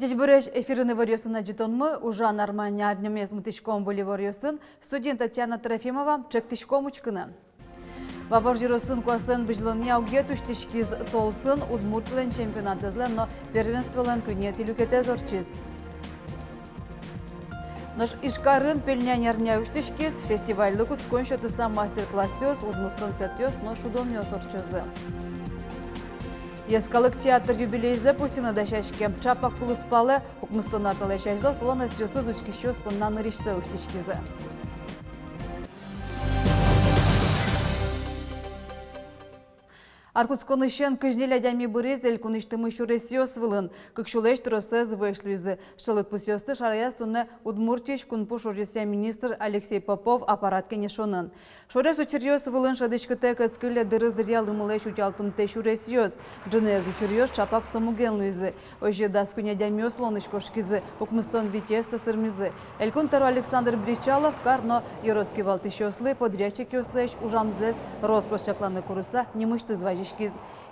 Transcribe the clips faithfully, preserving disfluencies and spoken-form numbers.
Ӟечбуресь! Эфирын иворъёсын ӝытонмы. Ужан ар манет арнямес мытӥськом выль иворъёсын. Студиын Татьяна Трофимова. Чектӥськом учкыны. Вавож ёросын куасэн бызьылонъя огъет усьтӥськиз. Со улсын Удмуртилэн чемпионатэзлэн но первенстволэн куинетӥ люкетэз ортчиз. Нош Ижкарын пельнянь арня усьтӥськиз. Фестивальлы кутскон сётыса мастер-классъёс, удмурт концертъёс но шудонъёс ортчозы. Йӧскалык театр юбилейзэ пусйыны дасяське. Ӵапак кулыспалэ, укмыстон ар талэсь азьло солэн ӧсъёсыз учкисьёс понна нырысьсэ усьтӥськизы. Ар кутсконысен кызь ньыль адями быриз элькунысьтымы сюресъёс вылын. Кык сюлэсь тросэз вӧсь луизы. Сыӵе лыдпусъёсты шараяз туннэ Удмуртиысь кунпуш ужъёсъя министр Алексей Попов аппарат кенешонын. Шорес учыръёс вылын шӧдӥськытэк ӧз кыле дырыз дыръя лымылэсь утялтымтэ сюресъёс. Ӝыныез учыръёс ӵапак со муген луизы. Озьы дас куинь адямиос улонысь кошкизы, укмыстон витез сӧсырмизы. Элькун тӧро Александр Бречалов кар но ёрос кивалтӥсьёслы подрядчикъёслэсь ужамзэс рос-прос чакланы курыса нимысьтыз вазиськиз.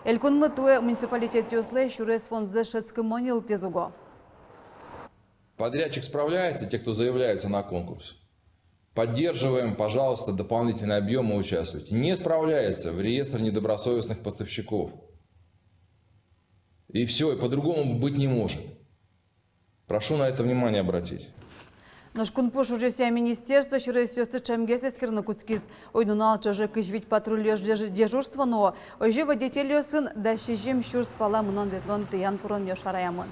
Элькунмы туэ муниципалитетъёслэсь сюрес фондзэс шӧдскымон йылтӥз уго. Подрядчик справляется, те, кто заявляются на конкурс, поддерживаем, пожалуйста, дополнительные объёмы, участвуйте. Не справляется — в реестр недобросовестных поставщиков. И всё, и по-другому быть не может. Прошу на это внимание обратить. Нош кунпуш ужъёсъя министерство сюресъёсты ӵемгес эскерыны кутскиз. Уйнунал ӵоже кызь вить патрульёс дежурство нуо. Озьы водительёсын дас сизьым сюрс пала мынон-ветлон тӥян-куронъёс шараямын.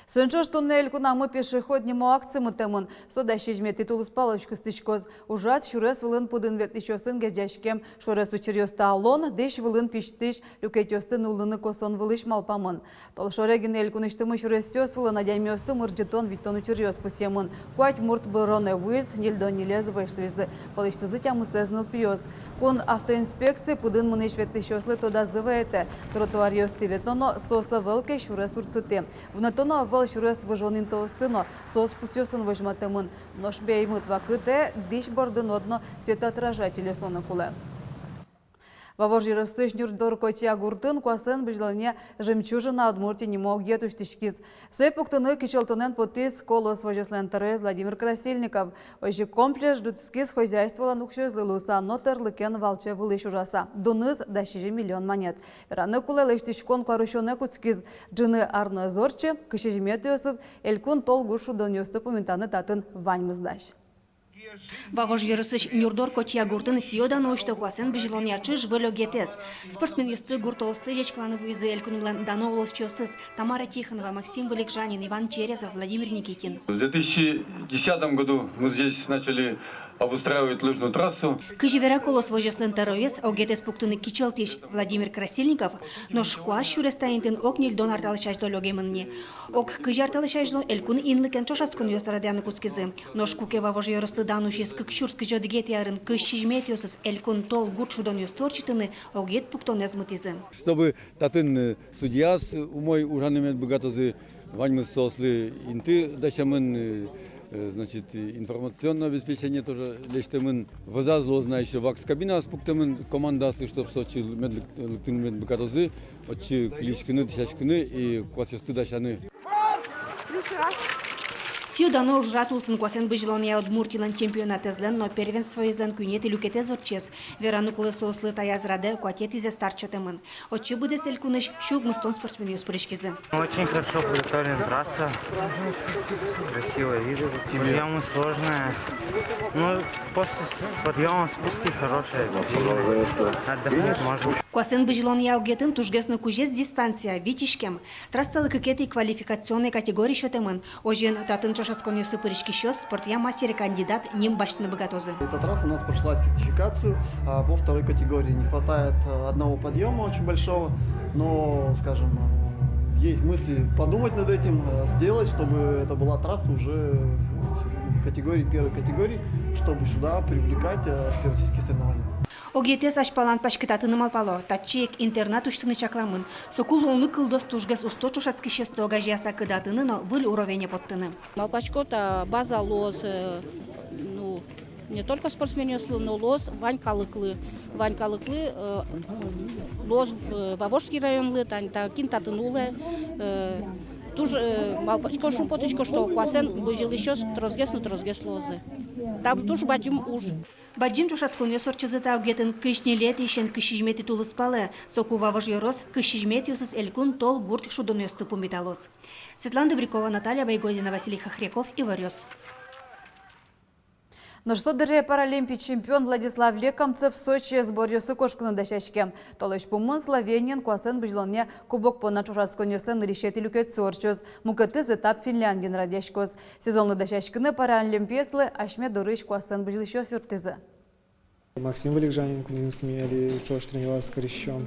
Соин ӵош туннэ элькунамы «Пешеход» нимо акци мытэмын. Со дас сизьыметӥ тулыспал усьтӥськоз. Ужрад сюрес вылын пыдын ветлӥсьёсын герӟаськем шорес учыръёсты алон, дӥсь вылын пиштӥсь люкетъёсты нуллыны косон вылысь малпамын. Толшоре гинэ элькунысьтымы сюресъёс вылын адямиосты мырӟытон-витьтон учыръёс пусъемын. Куать мурт быронэ вуиз, ньыльдон ньылез вӧсь луизы, пӧлысьтызы тямысэз нылпиос. Кун автоинспекци пыдын мынӥсь-ветлӥсьёслы тодазы вайытэ: тротуаръёстӥ ветлоно, соос ӧвӧл ке сюрес урцытӥ. Вунэтоно ӧвӧл сюрес выжон интыосты но, соос пусъёсын возьматэмын. Нош беймыт вакытэ дӥсь бордын одно светоотражательёс луыны кулэ. Вавож ёросысь Нюрдор Котья гуртын куасэн бызьылонъя «Жемчужина Удмуртии» нимо огъет усьтӥськиз. Сое пуктыны кичӧлтонэн потӥз «Колос» возёслэн тӧроез Владимир Красильников. Озьы комплекс ӝутскиз хозяйстволэн уксёезлы луыса но тӧрлыкен валче вылысь ужаса. Дуныз дас сизьым миллион манет. Вераны кулэ, лэсьтӥськон куарусёнэ кутскиз. Ӝыны ар но ӧз ортчы. Кызь сизьыметӥосыз элькун тол гурт шудонъёсты пумитаны татын ваньмыз дась. Вавож ёросысь Нюрдор Котья гуртын сӥё-дано усьто куасэн бызьылонъя ӵыж-выль огъетэз. Спортсменъёсты, гуртоосты ӟечкыланы вуизы элькунмылэн дано улосчиосыз Тамара Тихонова, Максим Вылегжанин, Иван Черезов, Владимир Никитин. В две тысячи десятом году мы здесь начали обустраивать лыжную трассу. Кызьы вера «Колос» возёслэн тӧроез, огъетэз пуктыны кичӧлтӥсь Владимир Красильников, нош куас сюрес та интыын ог ньыльдон ар талэсь азьло лёгемын ни. Ог кызь ар талэсь азьло элькун инлыкен ӵошатсконъёс радъяны кутскизы. Нош куке Вавож ёрослы дан усиз кык сюрс кызь одӥгетӥ арын, кызь сизьыметӥосыз элькун тол гурт шудонъёсты ортчытыны огъет пуктонэз мытӥзы. Чтобы татын, э, судьяос умой ужаны мед быгатозы, ваньмыз соослы инты дасямын, э, э, значит, и информационное обеспечение тоже лэсьтэмын. Вӧзаз луоз на ещё вакс кабинаос пуктэмын командаослы, чтоб со отчы мед лык-, лыктыны мед быгатозы, отчы кылиськыны, дӥсяськыны и куасъёсты дасяны. Сӥё-дано ужрад улсын куасэн бызьылонъя Удмуртилэн чемпионатэзлэн но первенствоезлэн куинетӥ люкетэз ортчиз. Вераны кулэ, соослы таяз радэ куатетӥзэ старт сётэмын. Отчы быдэс элькунысь сю укмыстон спортсменъёс пыриськизы. Очень хорошо подготовлена трасса. Красивые виды. Подъёмы сложные. Ну, после с-, подъёма спуски хорошие. Отдохнуть можно. Куасэн бызьылонъя огъетын тужгес но кузез дистанция — вить иськем. Трассалы кыкетӥ квалификационной категория сётэмын. Озьыен, татын ӵошатсконъёсы пыриськисьёс спортъя мастере кандидат ним басьтыны быгатозы. Эта трасса у нас прошла сертификацию, а, по второй категории. Не хватает, а, одного подъёма очень большого, но, скажем, а, есть мысли подумать над этим, а, сделать, чтобы это была трасса уже в категории, первой категории, чтобы сюда привлекать, а, всероссийские соревнования. Огъетэз азьпалан паськытатыны малпало. Татчы ик интернат усьтыны чакламын. Соку луонлык кылдоз тужгес усто ӵошатскисьёсты огазеяса кыдатыны но выль уровене поттыны. Малпасько, та база луоз, э, ну, не только спортсменъёслы, но луоз вань калыклы. Вань калыклы, э, луоз, э, Вавожский районлы, тани та, кин татын улэ, э, Туж, э, малпасько, шумпотӥсько, что куасэн бызьылӥсьёс тросгес но тросгес луозы. Та туж бадӟым уж. Бадӟым ӵошатсконъёс ортчизы та огетын. Кызь ньылетӥысен кызь сизьыметӥ тулыспалэ. Соку Вавож ёрос кызь сизьыметӥосыз элькун тол гурт шудонъёсты пумиталоз. Светлана Добрякова, Наталья Байгозина, Василий Хохряков, «Иворъёс». Нош со дыре паралимпи чемпион Владислав Лекомцев Сочие сборъёсы кошкыны дасяське. Толэзь пумын Словениын куасэн бызьылонъя кубок понна ӵошатсконъёслэн нырысетӥ люкетсы ортчоз, мукетыз этап Финляндиын радъяськоз. Сезонлы дасяськыны паралимпиецлы асьме дорысь куасэн бызьылӥсьёс юрттӥзы. Максим Вылегжанин Кундинскыми али ӵош тренироваться кариськом,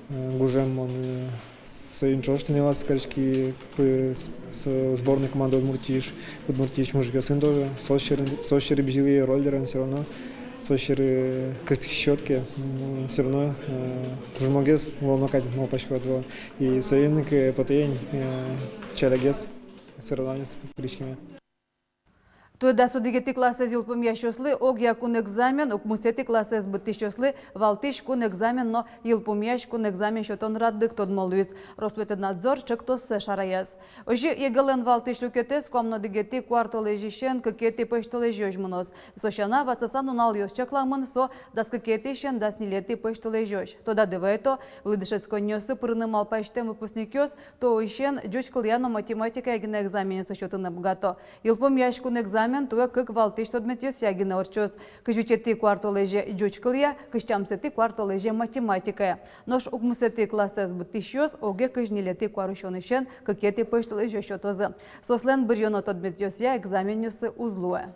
э, гужем мон, э, соин ӵош тренироваться кариськи, пы-, с-, с-, сборной команда Удмуртиысь, Удмуртиысь мужикъёсын тоже, соос сьӧры, соос сьӧры бызьылӥ роллерен, всё равно соос сьӧры кыстӥсько ке, м, всё равно, э, кужмогес луоно кадь малпасько вот. И соин ик, э, потэ ини, э, ӵалякгес соревнованиосы пыриськеме. Туэ дас одӥгетӥ классэз йылпумъясьёслы огъя кун экзамен, укмысэтӥ классэз быдтӥсьёслы валтӥсь кун экзамен но йылпумъясь кун экзамен сётон радлык тодмо луиз. Роспотребнадзор ӵектоссэ шараяз. Озьы, ЕГЭ-лэн валтӥсь люкетэз куамын одӥгетӥ куартолэзьысен кыкетӥ пӧсьтолэзёзь мыноз. Со сяна, ватсаса нуналъёс чакламын, со дас кыкетӥысен дас ньылетӥ пӧсьтолэзёзь. Тодады вайто, вылӥ дышетсконниосы пырыны малпасьтэм выпускникъёс туэысен ӟуч кылъя но математикая гинэ экзаменъёсты сётыны быгато. Йылпумъясь кун экзамен туэ кык валтӥсь тодметъёсъя гинэ ортчоз: кызь витетӥ куартолэзе ӟуч кылъя, кызь тямысэтӥ куартолэзе математикая. Нош укмысэтӥ классэз быдтӥсьёс ОГЭ кызь ньылетӥ куарусёнысен кыкетӥ пӧсьтолэзёзь сётозы. Соослэн быръёно тодметъёсъя экзаменъёссы уз луэ.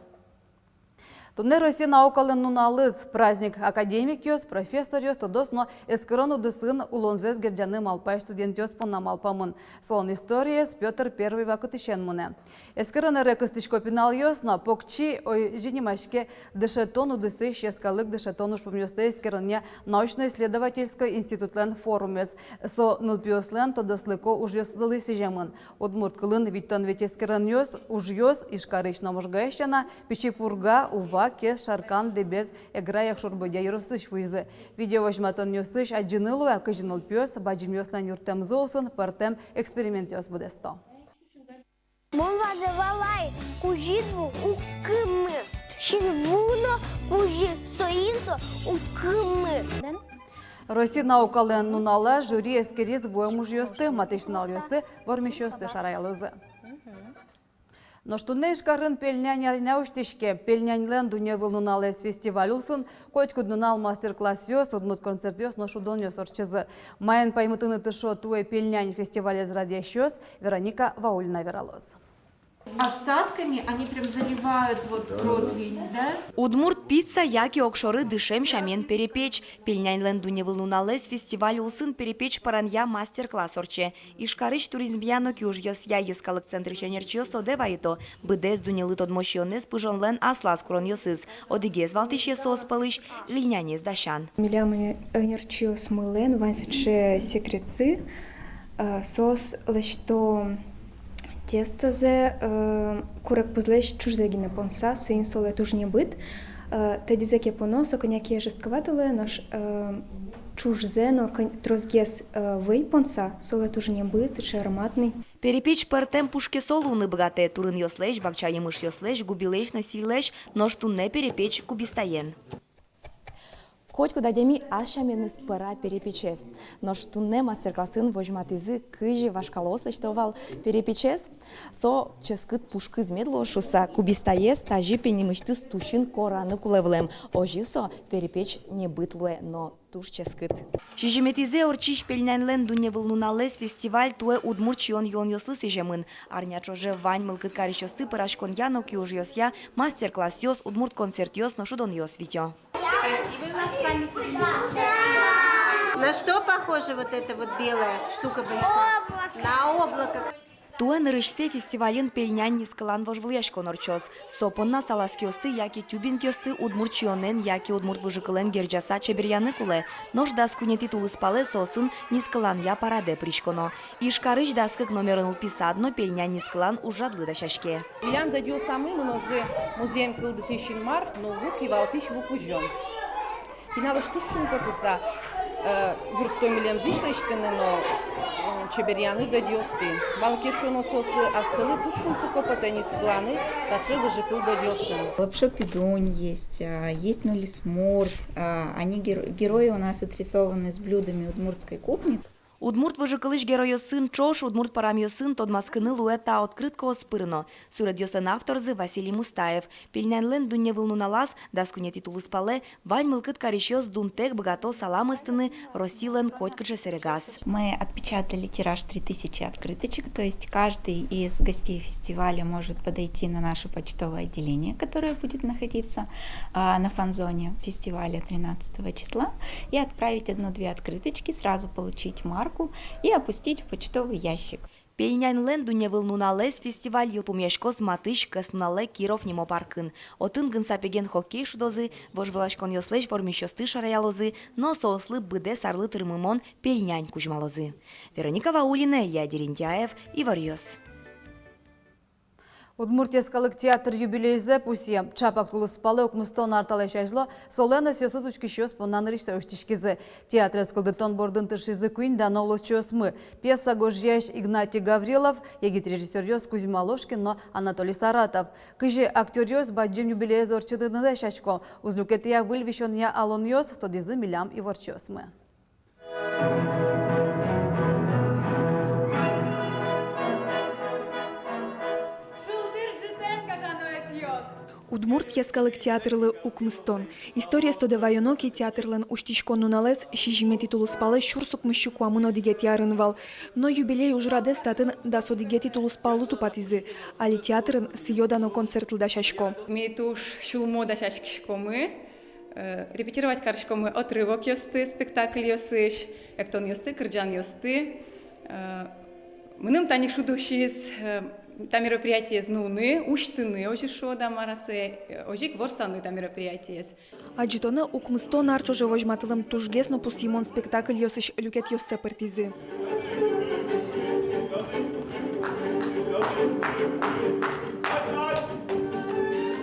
Туннэ Россия наукалэн нуналыз. Праздник академикъёс, профессоръёс, тодос но эскерон удысын улонзэс герӟаны малпась студентъёс понна малпамын. Солэн историез Пётр Первый вакытысен мынэ. Эскерон ӧре кыстӥсько пиналъёс но. Покчи озьы нимаське дышетон удысысь йӧскалык дышетон ужпумъёсты эскеронъя научно-исследовательской институтлэн форумез. Со нылпиослэн тодослыко ужъёсызлы сӥземын. Удмурт кылын витьтон вить эскеронъёс, ужъёс Ижкарысь но Можгаысь сяна, Пичи Пурга, Ува, Кез, Шаркан, Дэбес, Эгра, Якшур-Бӧдья ёросысь вуизы. Видеовозьматонъёсысь адӟыны луэ, кызьы нылпиос бадӟымъёслэн юрттэмзы улсын пӧртэм экспериментъёс быдэсто. Мон вазь валай, кузьыд ву уг кымы. Синву но кузьы, соин со уг кымы. Россия наукалэн нуналаз жюри эскериз вуэм ужъёсты, матысь нуналъёсы вормисьёсты шараялозы. Нош туннэ Ижкарын пельнянь арня усьтӥське. Пельняньлэн дунневыл нуналэз фестиваль улсын котькуд нунал мастер-классъёс, удмурт концертъёс но шудонъёс ортчизы. Маин паймытыны тыршо туэ пельнянь фестивалез радъясьёс, Вероника Ваулина вералоз. Остатками они прям заливают вот противень, да? Удмурт пицца яке огшоры дышем сямен перепеч. Пельняньлэн дунневыл нуналэз фестиваль улсын перепеч пӧранъя мастер-класс ортче. Ижкарысь туризмъя но киужъёсъя йӧскалык центрысь ӧнерчиос тодэ вайыто, быдэс дуннелы тодмо сиёнэз пыжонлэн аслаз куронъёсыз. Одӥгез валтӥсез соос пӧлысь — ыльнянез дасян. Милям ӧнерчиосмылэн вань сыӵе секретсы, а, соос лэсьто тестозэ, э, курегпузлэсь ӵужзэ гинэ понса, соин солы туж небыт. Э, тӧдьызэ ке поно, со кӧня ке жестковато луэ, нош, э, ӵужзэ но кӧн-, тросгес, э, вӧй понса, солы туж небыт, сыӵе ароматный. Перепеч пӧртэм пушкесо луыны быгатэ: турынъёслэсь, бакча емышъёслэсь, губилэсь но сӥльлэсь, нош туннэ перепеч кубистаен. Котькуд адями ас сяменыз пӧра перепечез. Нош туннэ мастер-классын возьматӥзы, кызьы вашкалаос лэсьто вал перепечез. Со ческыт пушкыз мед луоз шуыса, кубистаез тазьы пе нимысьтыз тусьын кораны кулэ вылэм. Озьы со перепеч небыт луэ но туж ческыт. Сизьыметӥзэ ортчись пельняньлэн дунневыл нуналэз фестиваль туэ удмурт сиён-юонъёслы сӥземын. Арня ӵоже вань мылкыд карисьёсты пӧраськонъя но киужъёсъя мастер-классъёс, удмурт концертъёс но шудонъёс витё. Красивый у нас с вами телевизор. На что похоже вот эта вот белая штука большая? На облако. Туэ нырысьсэ фестивальын пельнянь нискылан вожвылъяськон ортчоз. Со понна салазкиосты яке тюбингъёсты удмурт сиёнэн яке удмурт выжыкылэн герӟаса чеберъяны кулэ. Нош дас куинетӥ тулыспалэ соосын нискыланъя парадэ пыриськоно. Ижкарысь дас кык номеро нылпи сад но пельнянь нискылан ужрадлы дасяське. Милям дадиосамы мынозы музъем кылдытӥсь Инмар но ву кивалтӥсь ву кузём. Пиналъёс туж шумпотыса, Э, юртто милем дӥсь лэсьтыны но, м, чеберъяны додъёсты. Малы ке шуоно, соослы ассэлы туж тунсыко потэ ни сыланы таӵе выжыкыл додъёсын. Лапша пидунь есть, а, есть нулисмурт. А, они гер-, герои у нас отрисованы с блюдами удмуртской кухни. Удмурт выжыкылысь геройёсын ӵош удмурт парамъёсын тодматскыны луэ та открыткаос пыр но. Суредъёслэн авторзы Василий Мустаев. Пельняньлэн дунневыл нуналаз, дас куинетӥ тулыспалэ, вань мылкыд карисьёс дунтэк быгато салам ыстыны Россилэн котькыӵе сэрегаз. Мы отпечатали тираж три тысячи открыточек, то есть каждый из гостей фестиваля может подойти на наше почтовое отделение, которое будет находиться, а, на фан-зоне фестиваля тринадцатого числа, и отправить одну-две открыточки, сразу получить марку и опустить в почтовый ящик. Пельняньлэн дунневыл нуналэз фестиваль йылпумъяськоз матысь кӧснуналэ Киров нимо паркын. Отын гын сапеген хоккей шудозы, вожвылъяськонъёслэсь вормисьёсты шараялозы но соослы быдэс арлы тырмымон пельнянь кузьмалозы. Вероника Ваулина, Илья Дерендяев, «Иворъёс». Удмурт йӧскалык театр юбилейзэ пусъе. Ӵапак тулыспалэ, укмыстон ар талэсь азьло, солэн ӧсъёсыз учкисьёс понна нырысьсэ усьтӥськизы. Театрез кылдытон бордын тыршизы куинь дано улосчиосмы: пьеса гожъясь Игнатий Гаврилов, егит режиссёръёс Кузьма Ложкин но Анатолий Саратов. Кызьы актёръёс бадӟым юбилеез ортчытыны дасясько, уз люкетъя выль висёнъя алонъёс, тодӥзы милям иворчиосмы. Шулдыр ӝытэн, гажано эшъёс! Удмурт йӧскалык театрлы укмыстон. Историез тодэ ваёно ке, театрлэн усьтӥськон нуналэз сизьыметӥ тулыспалэ сюрс укмыссю куамын одӥгетӥ арын вал. Но юбилей ужрадэз татын дас одӥгетӥ тулыспаллы тупатӥзы. Али театрын сӥё-дано концертлы дасясько. Ми туж сюлмо дасяськиськомы. Э, репетировать кариськомы отрывокъёсты спектакльёсысь, эктонъёсты, кырӟанъёсты. Э, мыным тани шуд усиз, э, та мероприятиез нуыны, усьтыны, озьы шуод-а, мар-а сое, э, озьы ик ворсаны та мероприятиез. Адӟытонэ укмыстон ар ӵоже возьматылэм тужгес но пусйымон спектакльёсысь люкетъёссэ пыртӥзы.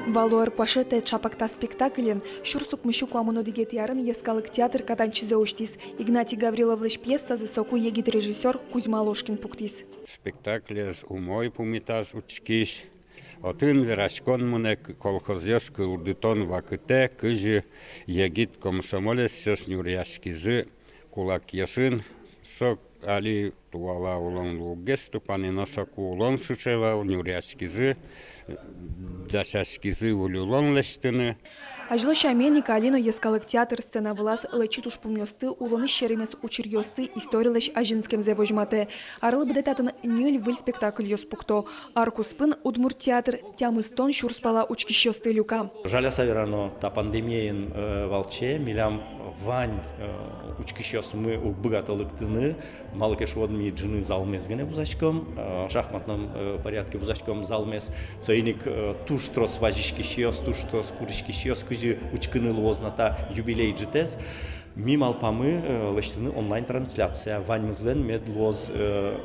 Валуэр куашетэ. Ӵапак та спектаклен сюрс укмыссю куамын одӥгетӥ арын йӧскалык театр катанчизэ усьтӥз. Игнатий Гавриловлэсь пьесазэ соку егит режиссёр Кузьма Ложкин пуктӥз. Спектаклез умой пумитаз учкись. Отын вераськон мынэ к-, колхозъёс кылдытон вакытэ, кызьы егит комсомолецъёс нюръяськизы кулакъёсын, со али туала улон лугес тупаны, но соку улон сыӵе вал, нюръяськизы, дасяськизы выль улон лэсьтыны. Азьло сямен ик али но йӧскалык театр сцена вылаз лэчыт ужпумъёсты, улонысь серемес учыръёсты, историлэсь азинскемзэ возьматэ. Арлы быдэ татын ньыль выль спектакльёс пукто. Ар куспын удмурт театр тямыстон сюрс пала учкисьёсты люка. Жаляса верано, та пандемиен, э, валче милям вань, э, учкисьёсмы уг быгато лыктыны, малы ке шуод, ми ӝыны залмес гинэ вузаськом, э, шахматном, э, порядке вузаськом залмес. Соин ик, э, туж трос вазиськисьёс, туж трос куриськисьёс, кызьы учкыны луоз на та юбилей ӝытэз. Ми малпамы, э, лэсьтыны онлайн-трансляция, ваньмызлэн мед луоз, э,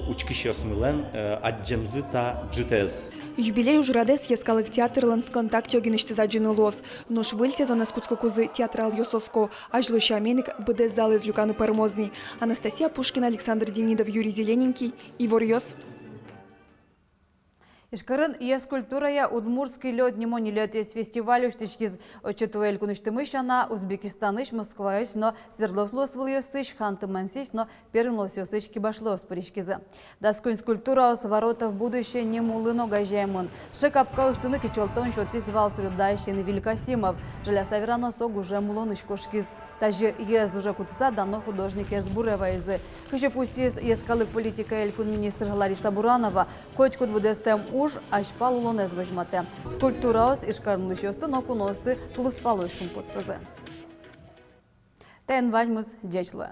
учкисьёсмылэн, э, адӟемзы та ӝытэз. Юбилей ужрадэз йӧскалык театрлэн ВКонтакте огинысьтыз адӟыны луоз. Нош выль сезонэз кутскыкузы театралъёс оско, азьло сямен ик быдэс залэз люканы пӧрмоз ни. Анастасия Пушкина, Александр Демидов, Юрий Зелененький, «Иворъёс». Ижкарын йӧскультурая «Удмуртский лёд» нимо ньылетӥез фестиваль усьтӥськиз. Отчы туэ элькунысьтымы сяна Узбекистанысь, Москваысь но Свердловск улосвылъёсысь, Ханты-Мансийск но Пермь улосъёсысь кибашлыос пыриськизы. Дас куинь скульптураос «Ворота в будущее» ним улын огазеямын. Сыӵе капка усьтыны кичӧлтон сётӥз вал суредасьен Виль Касимов. Жаляса верано, со гужем улонысь кошкиз. Тазьы йӧз уже кутыса, дано художникез буре вайизы. Кызьы пусйиз йӧскалык политикая элькун министр Лариса Буранова, котькуд быдэстэм уж азьпал улонэз возьматэ. Скульптураос Ижкарын улӥсьёсты но куноосты тулыспалозь шумпоттозы. Таин ваньмыз, ӟеч луэ.